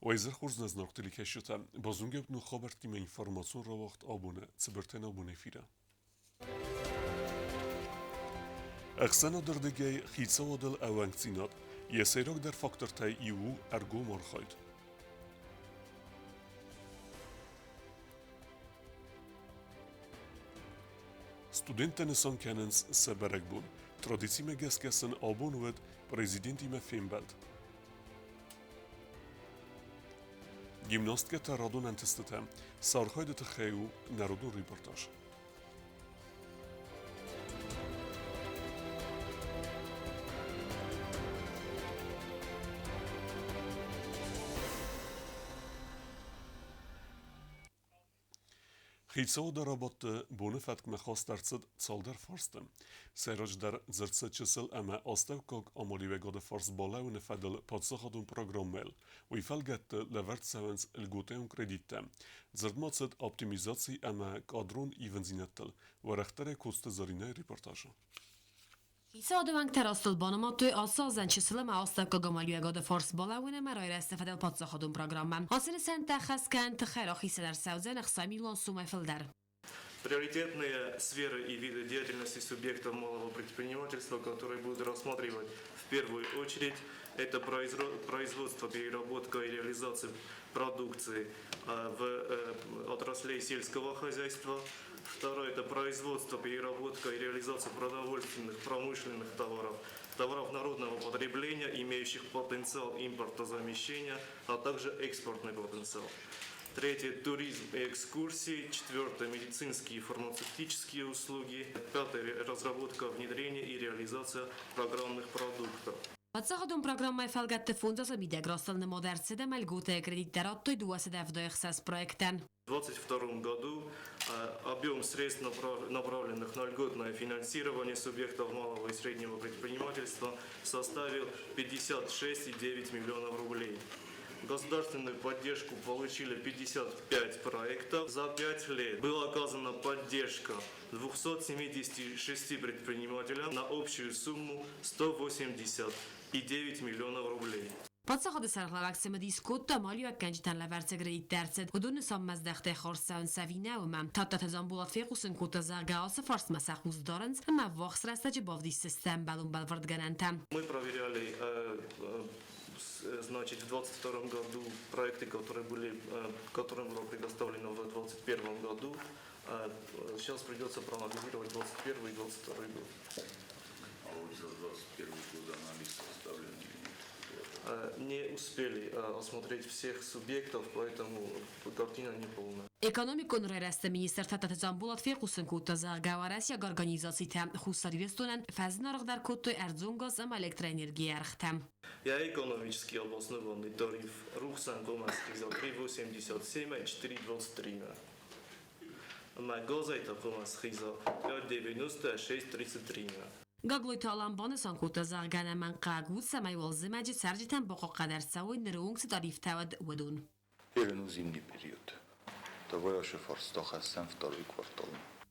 Уӕ хорз нӕ зынаргъ телекӕсджытӕ, базонгӕ ног хабӕрттимӕ информацион рауагъд абоны цыбыртӕн абоны эфиры. Ӕхсӕнады рдыгӕй хицауадыл ӕууӕнкдзинад йӕ сӕйрагдӕр фактортӕй иу у ӕргом архайд. Студенттӕ нысан кӕнынц сӕ бӕрӕгбон. Традицимӕ гӕсгӕ сын абон уыд президентимӕ фембӕлд. Гимнасткӕтӕ радон ӕнтыстытӕ сӕ архайды тыххӕй у народон репортаж. Хицауады рабадты боны фӕткмӕ хаст ӕрцыд цалдӕр фарсты. Сӕйраджыдӕр дзырд цыд чысыл ӕмӕ астӕуккаг амалиуӕгады фарс балӕууыны фӕдыл паддзахадон программӕйыл. Уый фӕлгӕтты лӕвӕрд цӕуынц льготӕйон кредиттӕ. Дзырд ма цыд оптимизаци ӕмӕ кадрон ивындзинӕдтыл, уӕрӕхдӕрӕй Коцты Зӕринӕйы репортажы. Хицауады уӕнгтӕ растыл банымадтой ацы азӕн чысыл ӕмӕ астӕуккаг амалиуӕгады фарс балӕууын ӕмӕ райрӕзты фӕдыл паддзахадон программӕ. Ацы нысӕнттӕ ӕххӕст кӕнын тыххӕй рахицӕн ӕрцӕудзӕн 60 миллион суммӕй фылдӕр. Приоритетные сферы и виды деятельности субъектов малого предпринимательства, которые будут рассматривать в первую очередь, это производство, переработка и реализация продукции в отраслей сельского хозяйства. Второе – это производство, переработка и реализация продовольственных, промышленных товаров, товаров народного потребления, имеющих потенциал импортозамещения, а также экспортный потенциал. Третье – туризм и экскурсии. Четвертое – медицинские и фармацевтические услуги. Пятое – разработка, внедрение и реализация программных продуктов. Паддзахадон программӕйы фӕлгӕтты фондз азы мидӕг растыл нымад ӕрцыд ӕмӕ льготӕйы кредиттӕ радтой 276 проектӕн. В 2022 году объем средств, направленных на льготное финансирование субъектов малого и среднего предпринимательства, составил 56,9 миллионов рублей. Государственную поддержку получили 55 проектов за 5 лет. Была оказана поддержка 276 предпринимателям на общую сумму 180,9 миллионов рублей. Паддзахады сӕргълӕууӕг цымыдис кодта амалиуӕггӕнджытӕн лӕвӕрд цы кредиттӕ ӕрцыд, уыдоны саммӕздӕхтӕй хорз цӕуынц ӕви нӕ, уымӕ. Тадтаты Дзамболат фехъусын кодта, зӕгъгӕ, ацы фарстмӕ сӕ хъус дарынц ӕмӕ ӕввахс рӕстӕджы бавдисдзысты ӕмбӕлон бӕлвырдгӕнӕнтӕ. Мы проверяли, значит, в 2022 году проекты, которые были, которым было предоставлено в 2021 году. Сейчас придется проанализировать 2021 и 2022 год. А вот за 2021 год анализ составлен или нет? Не успели осмотреть всех субъектов, поэтому картина не полная. Экономикон райрӕзты министр Тадтаты Дзамболат фехъусын кодта, зӕгъгӕ, уӕрӕсейаг организацитӕ Хуссар Ирыстонӕн фӕзынаргъдӕр кодтой ӕрдзон газ ӕмӕ электроэнергийы ӕргътӕ. Я экономически обоснованный тариф рухсӕн хъуымац 3,87 4,23. Ӕмӕ газӕй та хъуымац хиза 5,96,33. Гаглойты Алан банысан кодта, зӕгъгӕ, ӕнӕмӕнгхъӕуӕг у, цӕмӕй уалдзымӕджы цӕрджытӕн бахъахъхъӕд ӕрцӕуой ныры онг цы тарифтӕ уыд, уыдон. Первый ну зимний период. Давай аше фарста хӕссӕм второй квартал.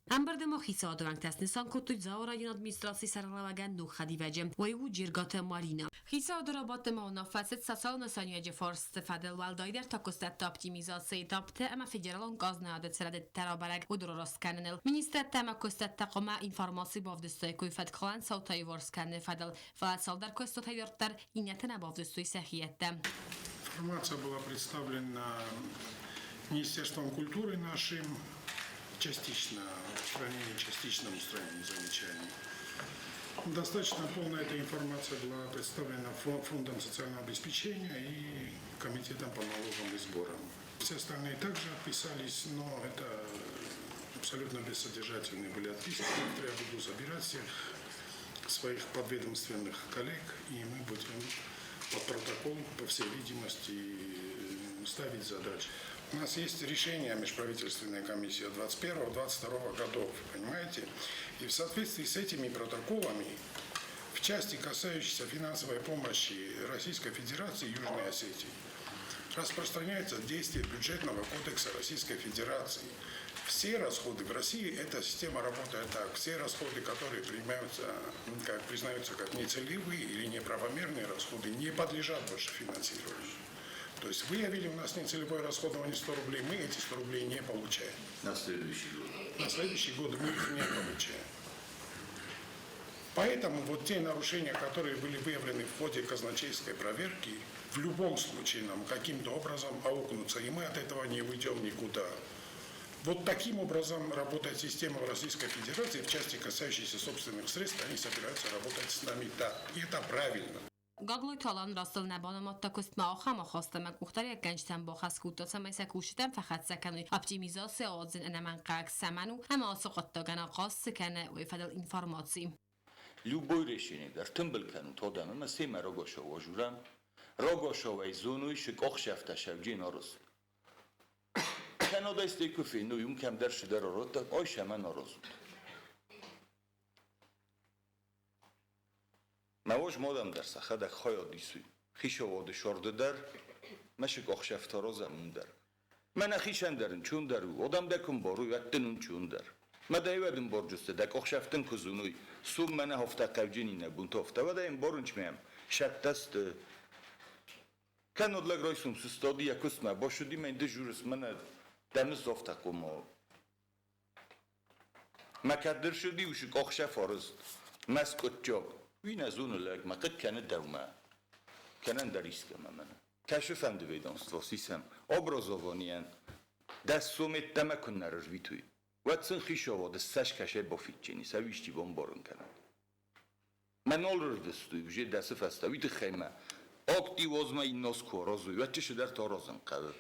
Ӕмбырды ма хицауады уӕнгтӕ снысан кодтой Дзауы районы администрацийы сӕргълӕууӕгӕн ног хӕдивӕджы, уый у Джергаты Маринӕ. Хицауады рабадты ма уынаффӕ цыд социалон нысаниуӕджы фарсты фӕдыл, уӕлдайдӕр та куыстуӕтты оптимизацийы этаптӕ ӕмӕ федералон къазнайады цӕрӕдӕттӕ рабӕрӕг уыдон раст кӕныныл. Министрадтӕ ӕмӕ куыстуӕттӕ хъуамӕ информаци бавдыстаиккой фӕткхалӕн цаутӕ иуварс кӕныны фӕдыл, фӕлӕ цалдӕр куыстуатӕй дарддӕр иннӕтӕ нӕ бавдыстой сӕхиӕттӕ. Информация была представлена Министерством культуры нашим, частично устранение, частичном устранении замечаний. Достаточно полная эта информация была представлена Фондом социального обеспечения и Комитетом по налогам и сборам. Все остальные также отписались, но это абсолютно бессодержательные были отписки. Завтра я буду собирать всех своих подведомственных коллег, и мы будем под протокол, по всей видимости, ставить задачи. У нас есть решение межправительственной комиссии 21-22 годов, понимаете? И в соответствии с этими протоколами в части, касающейся финансовой помощи Российской Федерации Южной Осетии, распространяется действие бюджетного кодекса Российской Федерации. Все расходы в России, эта система работает так, все расходы, которые принимаются, как, признаются как нецелевые или неправомерные расходы, не подлежат больше финансированию. То есть выявили у нас нецелевое расходование 100 рублей, мы эти 100 рублей не получаем. На следующий год. На следующий год мы их не получаем. Поэтому вот те нарушения, которые были выявлены в ходе казначейской проверки, в любом случае нам каким-то образом аукнутся, и мы от этого не уйдем никуда. Вот таким образом работает система в Российской Федерации в части, касающейся собственных средств, они собираются работать с нами так. И это правильно. Гаглойты Алан растыл нӕ банымадта куыстмӕ ахӕм ахаст, ӕмӕ къухдариуӕггӕнджытӕн бахӕс кодта, цӕмӕй сӕ кусджытӕм фӕхӕццӕ кӕной, оптимизаци ауадзын ӕнӕмӕнгхъӕуӕг цӕмӕн у ӕмӕ ацы хъуыддагӕн ахъаз цы кӕны, уый фӕдыл информаци. Любой решение дӕр тымбыл кӕнут адӕм ӕмӕ семӕ рагашау ажурӕм. Рагашауӕй зоной, шы къахсӕфтӕ сӕвджен арызт. Кӕннод ӕстӕй куы феной, уым кӕмдӕр шыдӕр ародта, ай сӕмӕн аразут. Мӕ уоз модӕм дӕр сӕхӕдӕг хайад исуй. Хицауады сӕрды дӕр, мӕ шы къахсӕфтӕ аразӕм уым дӕр. Мӕнӕ хисӕн дӕр ӕнцондӕр у, адӕм дӕ куы мбарой, уӕд дын ӕнцондӕр. Мӕ дӕ уӕд ӕмбарджысты, дӕ къахсӕфтын куы зоной, цом мӕнӕ афтӕ хъавджын иннӕ бонты афтӕ, уӕд ӕй ӕмбарын чмӕм, сӕттӕсты. Кӕннод лӕг райсом сыстади йӕ куыстмӕ, басыди мӕ ды журыс, мӕнӕ дӕмыз афтӕ хъуамӕ. Мӕ кӕддӕр сыди усы къахсӕф арызт, мӕ скъуыдджаг. Уый нӕ зоны лӕг, мӕ хъыг кӕны дӕумӕ, кӕнӕ ӕндӕр искӕмӕ мӕнӕ. Кӕсы фӕнды ведомство сисӕм образованийӕн дӕс сометтӕмӕ куыннӕ рырвитой, уӕд сын хицауады цӕсгӕсӕй бафидджени, сӕ уисти бамбарын кӕнӕд. Мӕ нал рырвыстой уже дӕсы фӕстӕ, уый тыххӕй мӕ активозмӕ инназ куы аразой, уӕд чысыдӕр та аразын хъӕуы.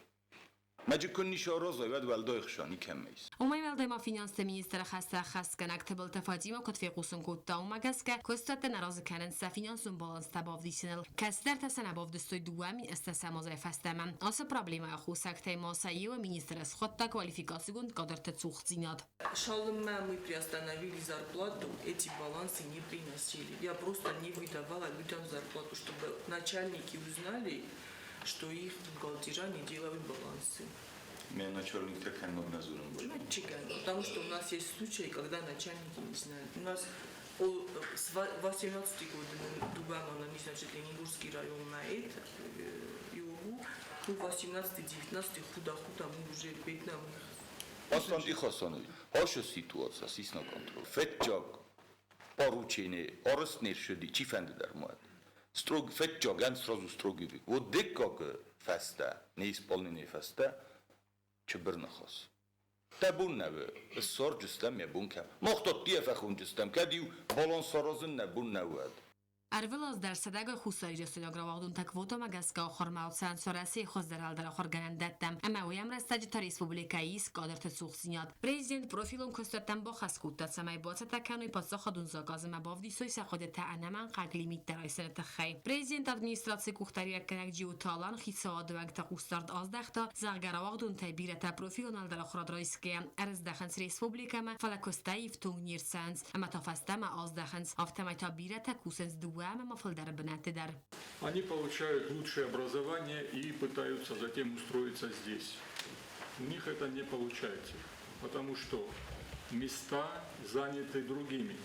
Мӕджы куы ницы аразой, уӕд уӕлдай ӕхца никӕмӕ ис. Уымӕй уӕлдай ма финансты министры хӕстӕ ӕххӕстгӕнӕг Тыбылты Фатимӕ куыд фехъусын кодта, уымӕ гӕсгӕ куыстуӕттӕ нӕ разы кӕнынц сӕ финансон баланстӕ бавдисыныл. Кӕцыдӕртӕ сӕ нӕ бавдыстой 2008 азӕй фӕстӕмӕ. Ацы проблемӕйы аххосӕгтӕй ма сӕ иуы министр схуыдта квалификацигонд кадрты цухдзинад. Цалынмӕ мы приостановили зарплату, эти балансы не приносили. Я просто не выдавала людям зарплату, чтобы начальники узнали, что их бухгалтера не делают балансы. Мӕ начальниктӕ кӕннод нӕ зонын. Потому что у нас есть случаи, когда начальники не знают. У нас с 18 года Дубамана, не значит, Ленингорский район на это, его, ну, 18-19 худо-худо, мы уже бедно. Азтан ихасаны, хашы ситуация, сисна контроль. Фетчаг поручение, арыстнер шыди, чи фӕнды дӕр ма. Строг, фетчагӕн сразу строгий. Вот дыккаг фӕстӕ, неисполнение фӕстӕ, чыбыр ныхас. Дӕ бон нӕ у, ссарджыстӕм йӕ бон кӕм. Мах та дде фӕхонджыстӕм, кӕд-иу баланс саразын нӕ бон нӕ уӕд. Ӕрвылаз дӕр сӕдӕгай хуссарирыстойнаг рауагъдонтӕ квотӕмӕ гӕсгӕ ахуырмӕ ацӕуынц Уӕрӕсейы хуыздӕр ӕлдар ахуыргӕнӕндӕттӕм, ӕмӕ уый ӕмрӕстӕджы та республикӕйы ис кадрты цухдзинад. Президент профилон куыстуӕттӕм бахӕс кодта, цӕмӕй бацӕттӕ кӕной паддзахадон заказ ӕмӕ бавдисой сӕ хъуыдытӕ ӕнӕмӕнгхъӕуӕг лимиттӕ райсыны тыххӕй. Президент администрацийы къухдариуӕггӕнӕг Джиоты Алан хицауады уӕнгты хъусдард аздӕхта, зӕгъгӕ, рауагъдонтӕй бирӕтӕ профилон ӕлдар ахуырад райсгӕйӕ ӕрыздӕхынц республикӕмӕ, фӕлӕ куыстӕй ифтонг не рцӕуынц ӕмӕ та фӕстӕмӕ аздӕхынц, афтӕмӕй та бирӕтӕ кусынц дыууӕ ӕмӕ ма фылдӕр бынӕтты дӕр. Они получают лучшее образование и пытаются затем устроиться здесь. У них это не получается, потому что места заняты другими.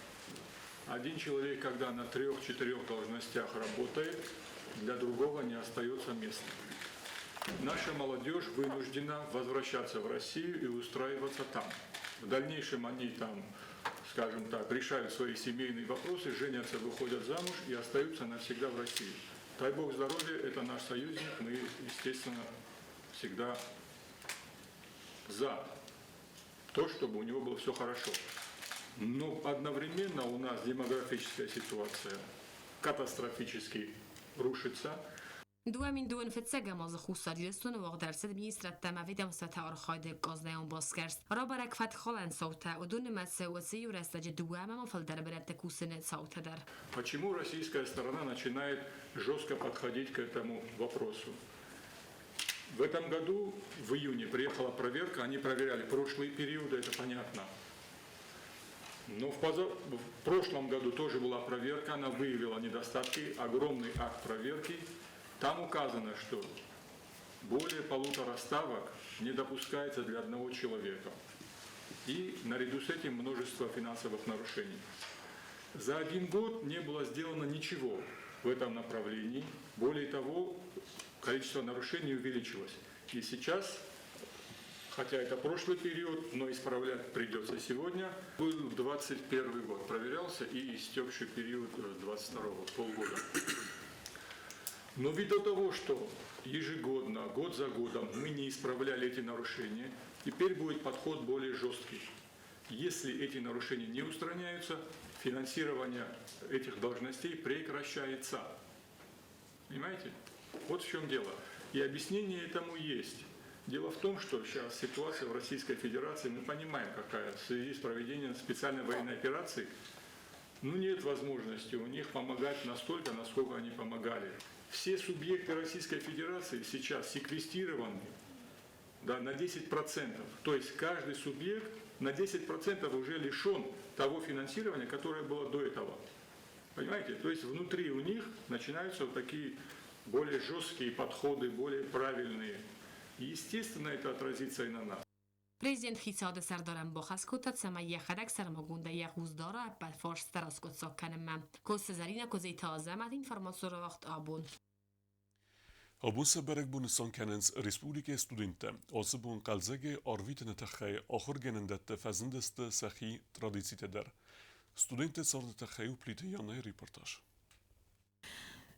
Один человек, когда на трех-четырех должностях работает, для другого не остается места. Наша молодежь вынуждена возвращаться в Россию и устраиваться там. В дальнейшем они там, скажем так, решают свои семейные вопросы, женятся, выходят замуж и остаются навсегда в России. Дай бог здоровья, это наш союзник, мы, естественно, всегда за то, чтобы у него было все хорошо. Но одновременно у нас демографическая ситуация катастрофически рушится. 2002 фыццӕгӕм азы Хуссар Ирыстоны уагъд ӕрцыд министрадтӕ ӕмӕ ведомствӕты архайды къазнайон басгӕрст. Рабӕрӕг фӕткхалӕн цаутӕ, уыдон нымӕцы уыцы иу рӕстӕджы дыууӕ ӕмӕ ма фылдӕр бынӕтты кусыны цаутӕ дӕр. Почему российская сторона начинает жестко подходить к этому вопросу? В этом году в июне приехала проверка, они проверяли прошлые периоды, это понятно. Но в прошлом году тоже была проверка, она выявила недостатки, огромный акт проверки. Там указано, что более полутора ставок не допускается для одного человека. И наряду с этим множество финансовых нарушений. За один год не было сделано ничего в этом направлении. Более того, Количество нарушений увеличилось. И сейчас, хотя это прошлый период, но исправлять придется сегодня. Был 21 год, проверялся и истекший период 22 полгода. Но ввиду того, что ежегодно, год за годом мы не исправляли эти нарушения, теперь будет подход более жесткий. Если эти нарушения не устраняются, финансирование этих должностей прекращается. Понимаете? Вот в чем дело. И объяснение этому есть. Дело в том, что сейчас ситуация в Российской Федерации, мы понимаем, какая, в связи с проведением специальной военной операции, ну нет возможности у них помогать настолько, насколько они помогали. Все субъекты Российской Федерации сейчас секвестированы, да, на 10%. То есть каждый субъект на 10% уже лишен того финансирования, которое было до этого. Понимаете? То есть внутри у них начинаются вот такие более жесткие подходы, более правильные. И, естественно, это отразится и на нас. Президент хицауады сӕрдарӕн бахӕс кодта, цӕмӕй йӕхӕдӕг сӕрмагондӕй йӕ хъус дара ӕппӕт фарстытӕ раскъуыддзаг кӕнынмӕ. Коцты Зӕринӕ, Козайты Азӕмӕт, информацион рауагъд Абон. Абон сӕ бӕрӕгбон нысан кӕнынц республикӕйы студенттӕ. Ацы бон хъӕлдзӕгӕй арвитыны тыххӕй ахуыргӕнӕндӕтты фӕзындысты сӕхи традицитӕ дӕр. Студентты царды тыххӕй у Плиты Янӕйы репортаж.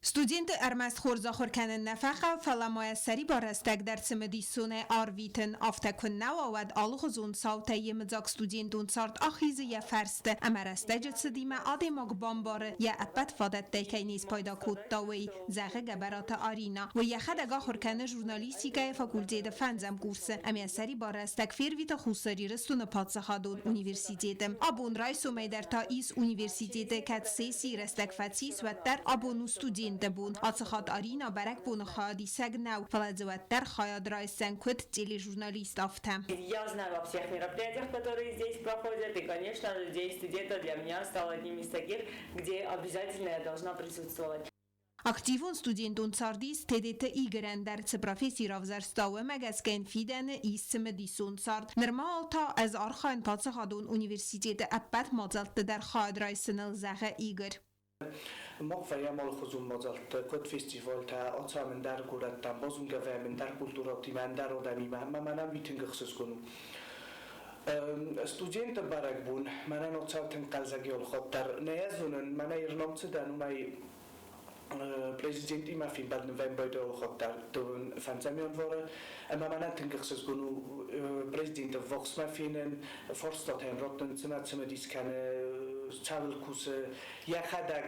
Студенты ӕрмӕст хорз ахуыр кӕнын нӕ фӕхъӕуы, фӕлӕ ма йӕ сӕрибар рӕстӕг дӕр цымыдисонӕй арвитын. Афтӕ куыннӕ уа, уӕд алыгъуызон цаутӕй йемыдзаг студентон цард ахизы йӕ фӕрсты ӕмӕ рӕстӕджы цыдимӕ адӕймаг бамбары, йӕ ӕппӕт фадӕттӕй кӕй не спайда кодта, уый, зӕгъы Гӕбӕраты Аринӕ. Уый йӕхӕдӕг ахуыр кӕны журналистикӕйы факультеты фӕндзӕм курсы ӕмӕ йӕ сӕрибар рӕстӕг фервиты Хуссар Ирыстоны паддзахадон университеты. Абон райсомӕй дӕр та ис университеты, кӕд сессийы рӕстӕг фӕцис, уӕддӕр абон у студенты бон. Ацы хатт Арина бӕрӕгбоны хайадисӕг нӕу, фӕлӕ дзы уӕддӕр хайад райсдзӕн куыд тележурналист, афтӕ. Я знаю о всех мероприятиях, которые здесь проходят, и, конечно же, День студента для меня стал одним из таких, где обязательно я должна присутствовать. Активон студентон цардис Тедеты Игорӕн дӕр цы професси равзӕрста, уымӕ гӕсгӕ йын фидӕны ис цымыдисон цард. Нырма та ӕз архайын паддзахадон университеты ӕппӕт мадзӕлтты дӕр хайад райсыныл, зӕгъы Игорь. Мах вӕййӕм алыхуызон мадзӕлтты, куыд фестивалтӕ, ацӕуӕм ӕндӕр горӕттӕм, базонгӕ вӕййӕм ӕндӕр культурӕтимӕ, ӕндӕр адӕмимӕ ӕмӕ мӕнӕн уый тынг ӕхсызгон у. Студенты бӕрӕгбон мӕнӕн ацӕуы тынг хъӕлдзӕг алыхатт дӕр. Нӕ йӕ зонын, мӕнӕ Ирном цы дӕн, уымӕй президентимӕ фембӕлд нывӕн байдайы алыхатт дӕр дыууын фӕндзӕм январы. Ӕмӕ мӕнӕн тынг ӕхсызгон у президенты ввахсмӕ фенын, фарстатӕ йын раттын, цымӕ цымыдис кӕны, цӕуыл кусы, йӕхӕдӕг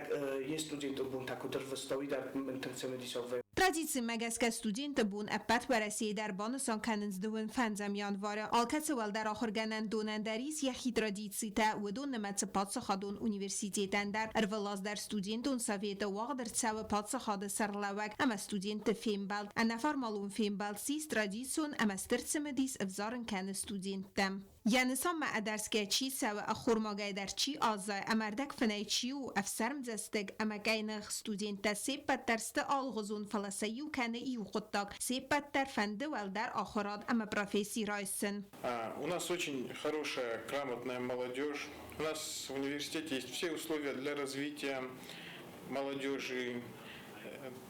йе студентон бонтӕ куыд ӕрвыста, уый дӕр мын тынг цымыдисаг вӕййы. Традицимӕ гӕсгӕ студенты бон ӕппӕт Уӕрӕсейы дӕр банысан кӕнынц дыууын фӕндзӕм январы. Алкӕцы уӕлдӕр ахуыргӕнӕндонӕн дӕр ис йӕхи традицитӕ, уыдон нымӕцы паддзахадон университетӕн дӕр. Ӕрвылаз дӕр студентон советы уагъд ӕрцӕуы паддзахады сӕргълӕууӕг ӕмӕ студентты фембӕлд. Ӕнӕформалон фембӕлд ссис традицион ӕмӕ стыр цымыдис ӕвзарын кӕны студенттӕм. Йӕ нысанмӕ ӕдӕрсгӕ чи цӕуы, ӕххормагӕй дӕр чи аззайы ӕмӕ ӕрдӕгфынӕй чи у, ӕфсӕрмдзӕстыг ӕмӕ къӕйных студенттӕ се ппӕт дӕр сты алыгъуызон, фӕлӕ сӕ иу кӕны иу хъуыддаг, се ппӕт дӕр фӕнды уӕлдӕр ахуырад ӕмӕ професси райсын. У нас очень хорошая, грамотная молодежь. У нас в университете есть все условия для развития молодежи,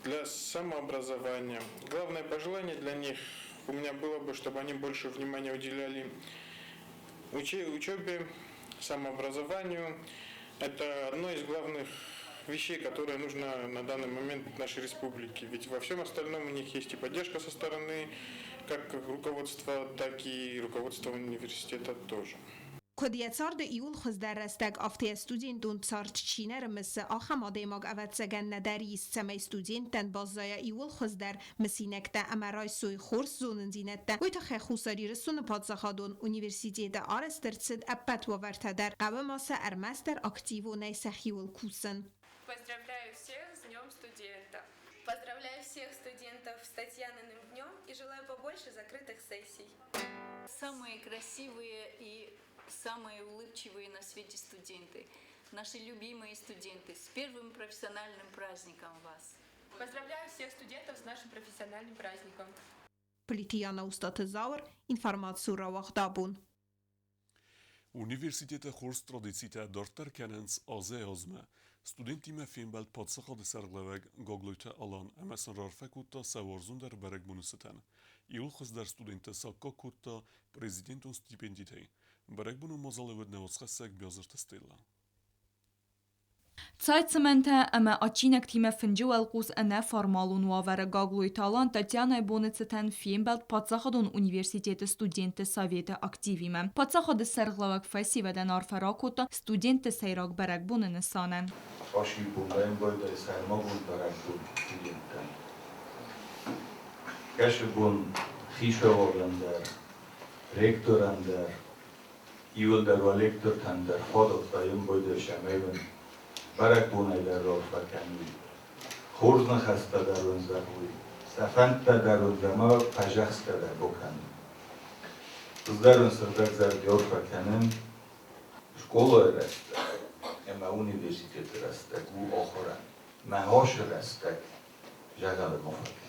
для самообразования. Главное пожелание для них у меня было бы, чтобы они больше внимания уделяли учебе, самообразованию. Это одно из главных вещей, которые нужно на данный момент нашей республике. Ведь во всем остальном у них есть и поддержка со стороны как руководства, так и руководства университета тоже. Куыд йӕ царды иууыл хуыздӕр рӕстӕг, афтӕ йӕ студентон цард чи нӕ рымысы, ахӕм адӕймаг, ӕвӕццӕгӕн, нӕдӕр ис, цӕмӕй студенттӕн баззайа иууыл хуыздӕр мысинӕгтӕ ӕмӕ райсой хорз зонындзинӕдтӕ, уый тыххӕй Хуссар Ирыстоны паддзахадон университеты арӕзт ӕрцыд ӕппӕт уавӕртӕ дӕр, хъӕуы ма сӕ ӕрмӕстдӕр активонӕй сӕхиуыл кусын. Поздравляю всех с Днем студента! Поздравляю всех студентов с Татьяниным днем и желаю побольше закрытых сессий. Самые красивые и самые улыбчивые на свете студенты, наши любимые студенты, с первым профессиональным праздником вас! Поздравляю всех студентов с нашим профессиональным праздником! Плиты Яна, Устаты Зауыр, информацион рауагъд Абон. Университеты хорз традицитӕ дарддӕр кӕнынц азӕй-азмӕ. Студенттимӕ фембӕлд паддзахады сӕргълӕууӕг Гаглойты Алан ӕмӕ сын раарфӕ кодта сӕ уарзондӕр бӕрӕгбоны цытӕн. Иууыл хуыздӕр студенттӕ саккаг кодта президентон стипендитӕй. Бӕрӕгбонон мадзалы уыд нӕ уацхӕссӕг Биазырты Стеллӕ. Цайцымӕнтӕ ӕмӕ адджинӕгтимӕ фынджы уӕлхъус ӕнӕформалон уавӕры Гаглойты Алан Татьянӕйы боны цытӕн фембӕлд паддзахадон университеты студентты советы активимӕ. Паддзахады сӕргълӕууӕг фӕсивӕдӕн арфӕ ракодта студентты сӕйраг бӕрӕгбоны нысанӕн. Ошибон байдайы сӕрмагонд бӕрӕгбон студенттӕн. Кӕсы бон хицауадӕн дӕр, ректорӕн дӕр, иуылдӕр уӕ лектортӕн дӕр фадат вӕййын байдайы сӕмӕй бӕрӕгбонӕй дӕр раарфӕ кӕнуй. Хорз ныхӕстӕ дӕр уын зӕгъуй, сӕ фӕндтӕ дӕр уын ӕмӕ фӕзӕхсгӕ дӕр бакӕнуй. Ӕз дӕр уын сыгъдӕгзӕрдӕ арфӕ кӕнын скъолайы рӕстӕг ӕмӕ университеты рӕстӕг у ахуырӕн. Мӕ рӕстӕг зӕгъӕлы ма фӕкӕнут.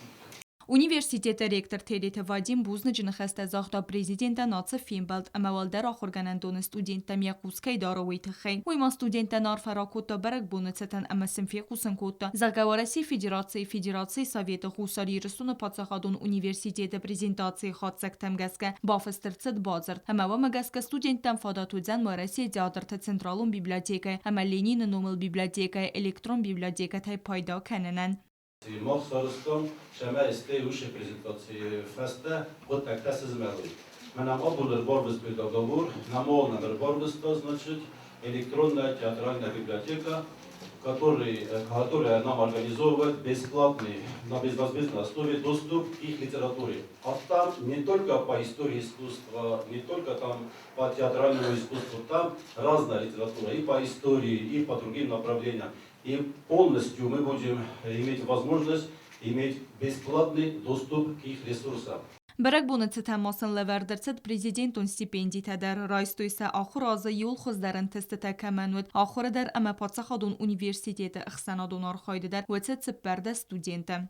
Университеты ректор Тедеты Вадим бузныджы ныхӕстӕ загъта президентӕн ацы фембӕлд ӕмӕ уӕлдӕр ахуыргӕнӕндоны студенттӕм йӕ хъус кӕй дары, уый тыххӕй. Уый ма студенттӕн арфӕ ракодта бӕрӕгбоны цытӕн ӕмӕ сын фехъусын кодта, зӕгъгӕ, Уӕрӕсейы Федерацийы Федерацийы Советы Хуссар Ирыстоны паддзахадон университеты презентацийы хатдзӕгтӕм гӕсгӕ бафыст ӕрцыд бадзырд, ӕмӕ уымӕ гӕсгӕ студенттӕн фадат уыдзӕн Уӕрӕсейы театрты централон библиотекӕйы ӕмӕ Ленины номыл библиотекӕйы электрон библиотекӕтӕй пайда кӕнынӕн. Мах сарӕзтам, цӕмӕй стӕй уыцы презентацийы фӕстӕ хъуыддӕгтӕ сызмӕлой. Мӕнӕ абон ӕрбарвыстой договор, НАМОЛ нам ӕрбарвыста, значит, электронная театральная библиотека, которая нам организовывает бесплатный, на безвозмездной основе доступ к их литературе. А там не только по истории искусства, не только там по театральному искусству, там разная литература и по истории, и по другим направлениям. И полностью мы будем иметь возможность иметь бесплатный доступ к их ресурсам. Бӕрӕгбоны цытӕн ма сын лӕвӕрд ӕрцыд президентон стипендитӕ дӕр. Райстой сӕ ахуыры азы иууыл хуыздӕр ӕнтыстытӕ кӕмӕн уыд, ахуыры дӕр ӕмӕ паддзахадон университеты ӕхсӕнадон архайды дӕр, уыцы 14 студенты.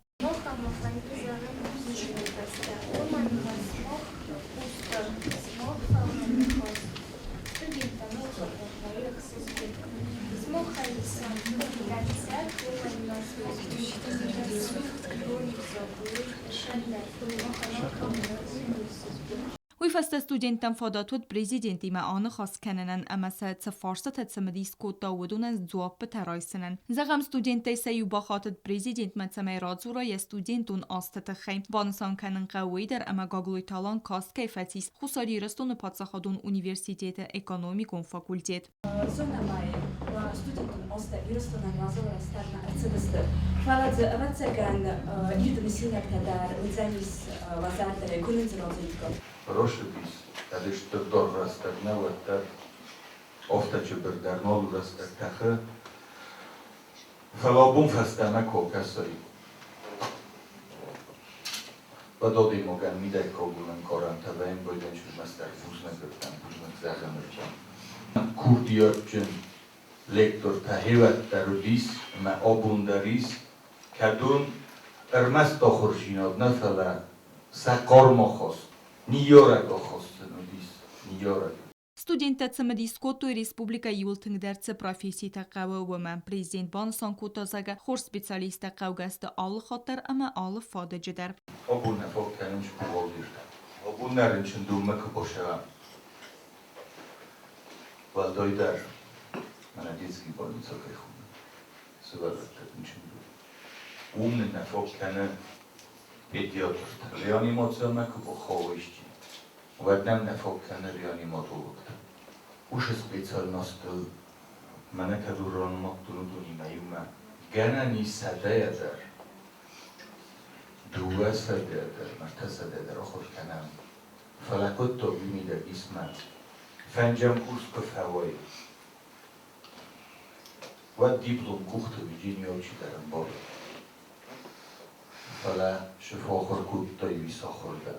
Уый фӕстӕ студенттӕн фадат уыд президентимӕ аныхас кӕнынӕн ӕмӕ сӕ цы фарстатӕ цымыдис кодта, уыдонӕн дзуаппытӕ райсынӕн. Зӕгъӕм, студенттӕй сӕ иу бахатыд президентмӕ, цӕмӕй радзура йӕ студентон азты тыххӕй. Банысан кӕнын хъӕуы уый дӕр, ӕмӕ Гаглойты Алан каст кӕй фӕцис Хуссар Ирыстоны паддзахадон университеты экономикон факультет. Зонӕм ӕй, студентон азтӕ Ирыстонӕн уазал рӕстӕгмӕ ӕрцыдысты, фӕлӕ дзы, ӕвӕццӕгӕн, ирд мысинӕгтӕ дӕр уыдзӕнис уӕ зӕрдӕйы, куы нын дзы радзуриккат. Росыдис, кӕд стыр даргъ рӕстӕг нӕ, уӕддӕр афтӕ чыбыр дӕр нал у рӕстӕг тӕхы. Фӕлӕ абон фӕстӕмӕ куы акӕсай, уӕд адӕймагӕн мидӕггагон ӕнкъарӕнтӕ вӕййын байдайынц ӕрмӕстдӕр бузныг ӕрдӕм, бузныг зӕгъыны рдӕм. Курдиатджын лектортӕ хеуӕддӕр уыдис ӕмӕ абон дӕр ис, кӕдон ӕрмӕст ахуырдзинад нӕ, фӕлӕ сӕ хъарм ахаст, ныййарӕг ахаст сын уыдис, ныййарӕг. Студенттӕ цымыдис кодтой республикӕ иууыл тынгдӕр цы професситӕ хъӕуы, уымӕ. Президент банысан кодта, зӕгъгӕ, хорз специалисттӕ хъӕугӕ сты алы хатт дӕр ӕмӕ алы фадыджы дӕр. Абон нӕ фаг кӕнынц бухгалтертӕ. Абон нӕ рынчындонмӕ куы бацӕуӕм, уӕлдайдӕр мӕнӕ детский больница кӕй хоны, сывӕллӕтты рынчындон, уым нын нӕ фаг кӕны педиатртӕ. Реанимациямӕ куы бахауа исчи, уӕд нӕм нӕ фаг кӕны реаниматологтӕ. Уыцы специальностыл мӕнӕ кӕд уыронмӕгтон уыдонимӕ иумӕ гӕнӕн ис сӕдӕйӕ дӕр, 200 дӕр, 300 дӕр ахуыр кӕнӕм. Фӕлӕ кодта уый мидӕг исмӕ. Фӕнджӕм курс куы фӕуай, уӕд диплом къухты уыди алчидӕр ӕмбары. Фӕлӕ цы фӕахуыр кодтай, уый сахуыр дӕ.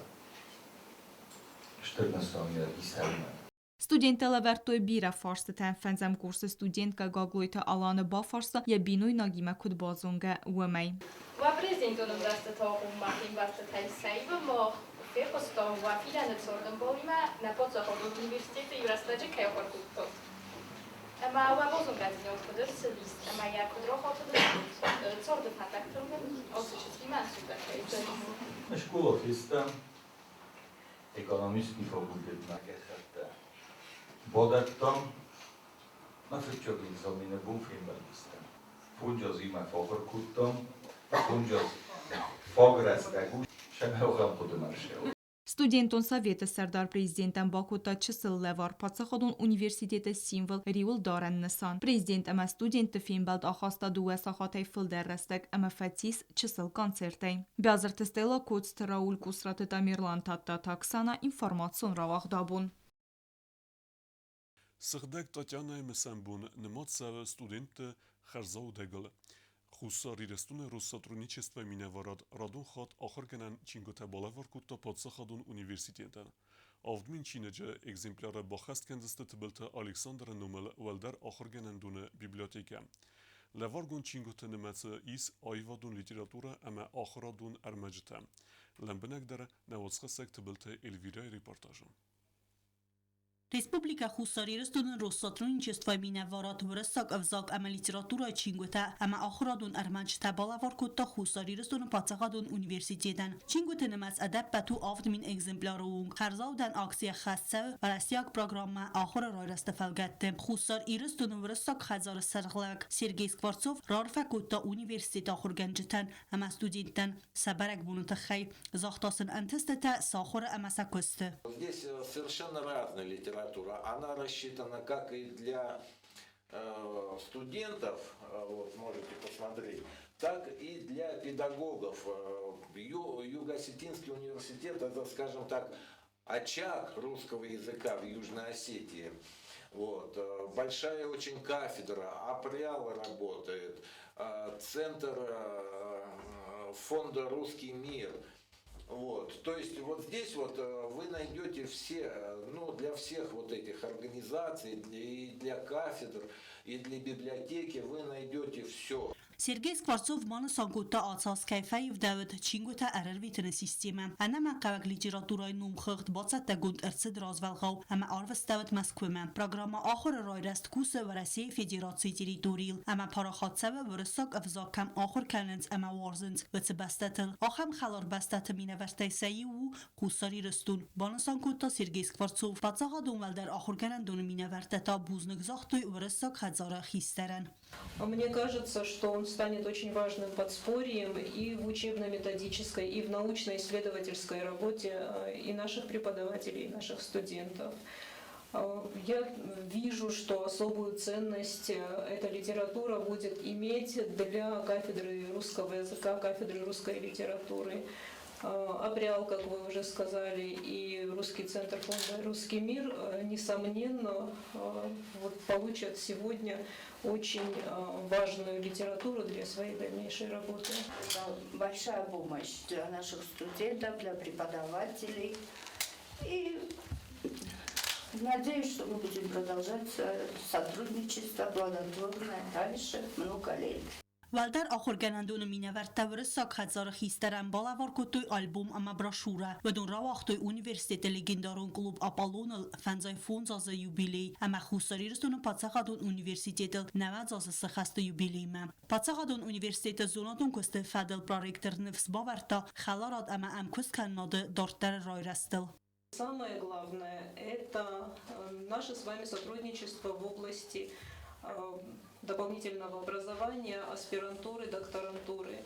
Стыр нысаниуӕг ис ӕмӕ. Студенттӕ лӕвӕрдтой бирӕ фарстытӕ. Фӕндзӕм курсы студенткӕ Гаглойты Аланы бафарста, йӕ бинойнагимӕ куыд базонгӕ, уымӕй. Уӕ президентон ӕвзӕрстыты агъоммӕ фембӕлдтытӕй сӕ иуы мах фехъуыстам, уӕ фидӕны цардӕмбалимӕ нӕ паддзахадон университеты иу рӕстӕджы кӕй ахуыр кодтат. Ӕмӕ уӕ базонгӕдзинад куыд ӕрцыдис ӕмӕ йӕ куыд рахатыдыстут царды фӕндӕгтыл ацы чызгимӕ ацудӕгӕй? Школа фестӕм, экономистский факультетмӕ гӕххӕттӕ бадӕттам. Мӕ фыццаг экзамены бон фембӕлдыстӕм. Фонджазимӕ фӕахуыр кодтам, фонджаз фаг рӕстӕг у, сӕмӕ ахӕм хъуыдымӕ ссӕуы. Студентон советы сӕрдар президентӕн бакодта чысыл лӕвар паддзахадон университеты символ риуылдарӕн нысан. Президент ӕмӕ студентты фембӕлд ахаста дыууӕ сахатӕй фылдӕр рӕстӕг ӕмӕ фӕцис чысыл концертӕй. Бязырты Стелла, Коцты Рауль, Къусраты Тамерлан, Тадтаты Оксана, информацион рауагъд абон. Сыгъдӕг Татьянӕйы мысӕн бон нымад цӕуы студентты хӕрзаудӕгыл. Хуссар Ирыстоны Россотрудничествойы минӕварад радон хатт ахуыргӕнӕн чингуытӕ балӕвар кодта паддзахадон университетӕн. 7000 чиныджы экземпляры баххӕст кӕндзысты Тыбылты Александры номыл уӕлдӕр ахуыргӕнӕндоны библиотекӕ. Лӕваргонд чингуыты нымӕцы ис аивадон литературӕ ӕмӕ ахуырадон ӕрмӕджытӕ. Лӕмбынӕгдӕр нӕ уацхӕссӕг Тыбылты Эльвирӕйы репортажы. Республикӕ Хуссар Ирыстоны Россотрудничествойы минӕварад уырыссаг ӕвзаг ӕмӕ литературӕйы чингуытӕ ӕмӕ ахуырадон ӕрмӕджытӕ балӕвар кодта Хуссар Ирыстоны паддзахадон университетӕн. Чингуыты нымӕц ӕдӕппӕт у 7000 экземпляры онг. Хӕрзаудӕн акци ӕххӕст цӕуы уӕрӕсейаг программӕ Ахуыры райрӕзты фӕлгӕтты. Хуссар Ирыстоны уырыссаг хӕдзары сӕргълӕууӕг Сергей Скворцов раарфӕ кодта университеты ахуыргӕнджытӕн ӕмӕ студенттӕн сӕ бӕрӕгбоны тыххӕй, загъта сын ӕнтыстытӕ сӕ ахуыры ӕмӕ сӕ куысты. Здесь совершенно разная литература. Она рассчитана как и для студентов, вот, можете посмотреть, так и для педагогов. Юго-Осетинский университет – это, скажем так, очаг русского языка в Южной Осетии. Вот. Большая очень кафедра, Апрял работает, центр фонда «Русский мир». Вот. То есть вот здесь вот вы найдете все, ну, для всех вот этих организаций, и для кафедр, и для библиотеки вы найдете все. Сергей Скворцов банысан кодта ацы аз кӕй фӕивдӕуыд чингуытӕ ӕрӕрвитыны системӕ. Ӕнӕмӕнгхъӕуӕг литературӕйы номхыгъд бацӕттӕгонд ӕрцыд развӕлгъау ӕмӕ арвыстӕуыд Мӕскуымӕ. Программӕ Ахуыры райрӕзт кусы Уӕрӕсейы Федерацийы территорийыл ӕмӕ парахат цӕуы уырыссаг ӕвзаг кӕм ахуыр кӕнынц ӕмӕ уарзынц, уыцы бӕстӕтыл. Ахӕм хӕлар бӕстӕты минӕвӕрттӕй сӕ иу у Хуссар Ирыстон, банысан кодта Сергей Скворцов. Паддзахадон уӕлдӕр ахуыргӕнӕндоны минӕвӕрттӕ та бузныг загътой уырыссаг хӕдзары хистӕрӕн. Мне кажется, что он станет очень важным подспорьем и в учебно-методической, и в научно-исследовательской работе и наших преподавателей, и наших студентов. Я вижу, что особую ценность эта литература будет иметь для кафедры русского языка, кафедры русской литературы. Априал, как вы уже сказали, и Русский центр фонда «Русский мир», несомненно, вот, получат сегодня очень важную литературу для своей дальнейшей работы. Это большая помощь для наших студентов, для преподавателей. И надеюсь, что мы будем продолжать сотрудничество плодотворное дальше много лет. Уӕлдӕр ахуыргӕнӕндоны минӕвӕрттӕ уырыссаг хӕдзары хистӕрӕн балӕвар кодтой альбом ӕмӕ брошюрӕ. Уыдон рауагътой университеты легендарон клуб «Аполлон»-ыл 55 азы юбилей ӕмӕ Хуссар Ирыстоны паддзахадон университетыл 90 азы сыхӕсты юбилеймӕ. Паддзахадон университеты зонадон куысты фӕдыл проректор ныфс бавӕрдта хӕларад ӕмӕ ӕмкуысткӕнынады дарддӕры райрӕзтыл. Самое главное – это наше с вами сотрудничество в области дополнительного образования, аспирантуры, докторантуры.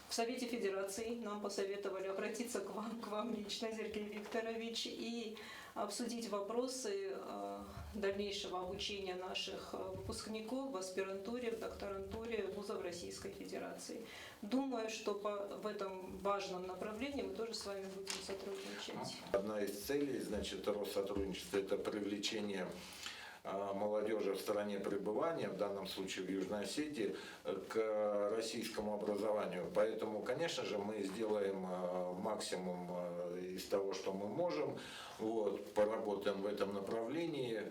В Совете Федерации нам посоветовали обратиться к вам лично, Сергей Викторович, и обсудить вопросы дальнейшего обучения наших выпускников в аспирантуре, в докторантуре вузов Российской Федерации. Думаю, что в этом важном направлении мы тоже с вами будем сотрудничать. Одна из целей, значит, Россотрудничества – это привлечение молодежи в стране пребывания, в данном случае в Южной Осетии, к российскому образованию. Поэтому, конечно же, мы сделаем максимум из того, что мы можем, вот, поработаем в этом направлении.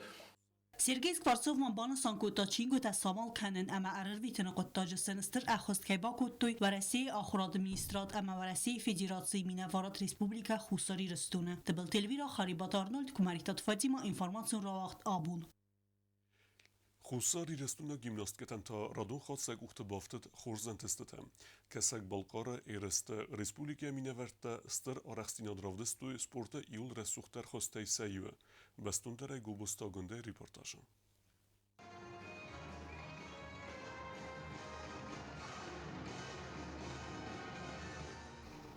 Сергей Скворцов ма банысан кодта чингуытӕ самал кӕнын ӕмӕ ӕрӕрвитыны хъуыддаджы сын стыр ӕххуыс кӕй бакодтой Уӕрӕсейы ахуырады министрад ӕмӕ Уӕрӕсейы Федерацийы минӕварад Республикӕ Хуссар Ирыстоны. Тыбылты Эльвира, Харибаты Арнольд, Куымӕридтаты Фатима, информацион рауагъд абон. Хуссар Ирыстоны гимнасткӕтӕн та радон хатт сӕ къухты бафтыд хорз ӕнтыстытӕ. Кӕсӕг-Балхъары ерысты республикӕйы минӕвӕрттӕ стыр арӕхстдзинад равдыстой спорты иууыл рӕсугъддӕр хуызтӕй сӕ иуы. Бӕстондӕрӕй Гобозты Агуындӕйы репортажы.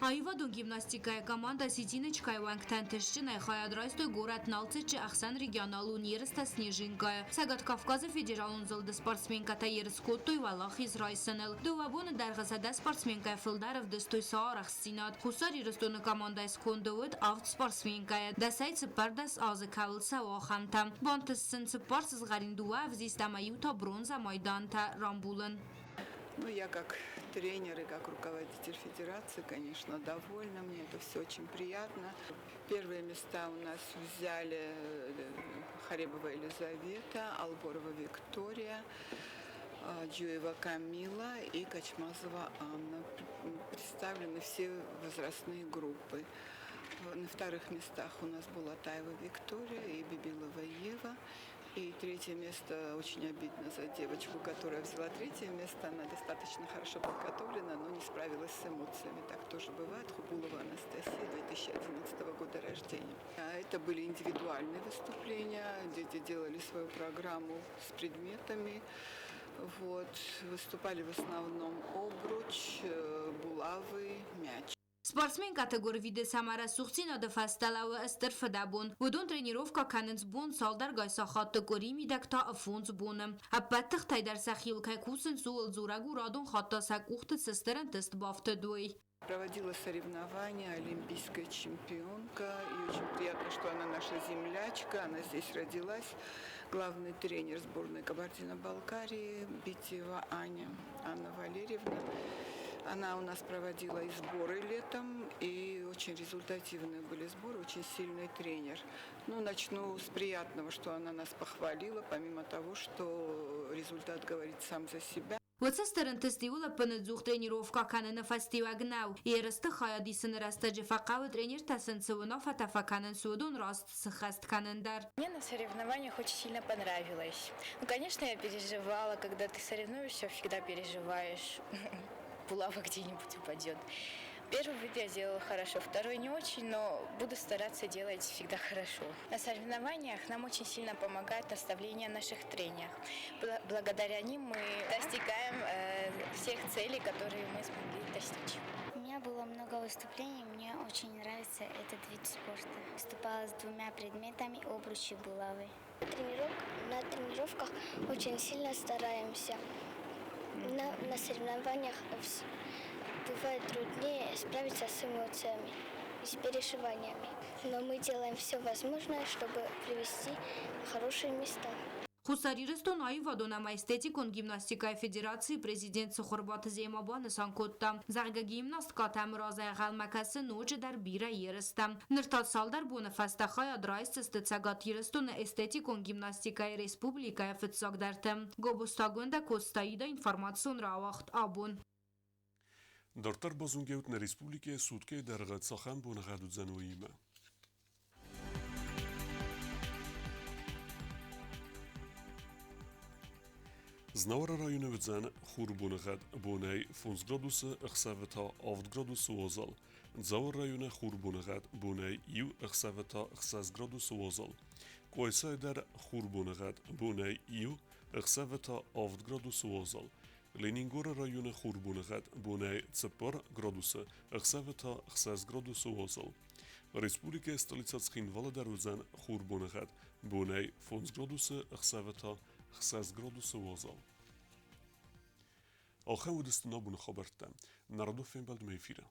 Аивадон гимнастикӕйы командӕ Осетиночкайы уӕнгтӕ ӕнтыстджынӕй хайад райстой горӕт Налцыччы ӕхсӕнрегионалон ерыстӕ Снежинкайы. Цӕгат Кавказы федералон зылды спортсменкӕтӕ ерыс кодтой уӕлахиз райсыныл. Дыууӕ боны дӕргъы 100 спортсменкӕйы фылдӕр ӕвдыстой сӕ арӕхстдзинад. Хуссар Ирыстоны командӕйы сконды уыд авд спортсменкӕйы, дӕсӕй 14 азы кӕуыл цӕуы, ахӕмтӕ. Бантыст сын цыппар сызгъӕрин, дыууӕ ӕвзист ӕмӕ иу та бронзӕ майдантӕ рамбулын. Ну, я как тренер и как руководитель федерации, конечно, довольна. Мне это все очень приятно. Первые места у нас взяли Харебова Елизавета, Алборова Виктория, Джуева Камила и Качмазова Анна. Представлены все возрастные группы. На вторых местах у нас была Таева Виктория и Бибилова Ева. И третье место очень обидно за девочку, которая взяла третье место. Она достаточно хорошо подготовлена, но не справилась с эмоциями. Так тоже бывает. Хубулова Анастасия, 2011 года рождения. А это были индивидуальные выступления. Дети делали свою программу с предметами. Вот. Выступали в основном обруч, булавы, мяч. Спортсменкӕты гуырвидыц ӕмӕ рӕсугъддзинады фӕстӕ лӕууы стыр фыдӕбон. Уыдон тренировкӕ кӕнынц бон цалдӕргай сахатты, къуыри мидӕг та фондз боны. Ӕппӕт тыхтӕй дӕр сӕхиуыл кӕй кусынц, ууыл дзурӕг у радон хатт та сӕ къухты цы стыр ӕнтыст бафтыд, уый. Проводила соревнования, олимпийская чемпионка. И очень приятно, что она наша землячка, она здесь родилась. Главный тренер сборной Кабардино-Балкарии Битиева Аня, Анна Валерьевна. Она у нас проводила и сборы летом, и очень результативные были сборы, очень сильный тренер. Ну, начну с приятного, что она нас похвалила, помимо того, что результат говорит сам за себя. Уыцы стыр ӕнтыст-иу ӕппынӕдзух тренировкӕ кӕныны фӕстиуӕг нӕу. Ерысты хайад исыны рӕстӕджы фӕхъӕуы тренертӕ сын цы уынаффӕтӕ фӕкӕнынц, уыдон раст сыххӕст кӕнын дӕр. Мне на соревнованиях очень сильно понравилось. Ну, конечно, я переживала, когда ты соревнуешься, всегда переживаешь, булава где-нибудь упадет. Первый вид я сделала хорошо, второй не очень, но буду стараться делать всегда хорошо. На соревнованиях нам очень сильно помогает наставление наших тренеров. Благодаря ним мы достигаем всех целей, которые мы смогли достичь. У меня было много выступлений, мне очень нравится этот вид спорта. Выступала с двумя предметами: обручи, булавы. На тренировках очень сильно стараемся. На соревнованиях бывает труднее справиться с эмоциями и с переживаниями. Но мы делаем все возможное, чтобы привести хорошие места. Хуссар Ирыстон аивадон ӕмӕ эстетикон гимнастикӕйы федерацийы президент Цыхуырбаты Зема банысан кодта, зӕгъгӕ, гимнасткӕтӕм разӕй ӕнхъӕлмӕ кӕсы ноджыдӕр бирӕ ерыстӕ. Ныр та цалдӕр боны фӕстӕ хайад райсдзысты Цӕгат Ирыстоны эстетикон гимнастикӕйы республикӕйы фыццагдӕрты. Гобозты Агуындӕ, Коцты информацион рауагъд «Абон». Дарддӕр базонгӕут нӕ республикӕйы суткӕйы дӕргъы цахӕм боныгъӕд уыдзӕн, уыимӕ. Знауыры районы уыдзӕн хурбоныгъӕд бонӕй 5 градусы, ӕхсӕвы та 7 градусы уазал. Дзауы районы хурбоныгъӕд бонӕй 1, ӕхсӕвы та 6 градусы уазал. Къуайсайы дӕр хурбоныгъӕд бонӕй 1, ӕхсӕвы та 7 градусы уазал. Ленингоры районы хурбоныгъӕд бонӕй 4 градусы, ӕхсӕвы та 6 градусы уазал. Республикӕйы столицӕ Цхинвалы дӕр уыдзӕн хурбоныгъӕд бонӕй 5 градусы, ӕхсӕвы та 6 градусы уазал. Ахӕм уыдысты нӕ абоны хабӕрттӕ. Нӕ радон фембӕлдмӕ эфиры.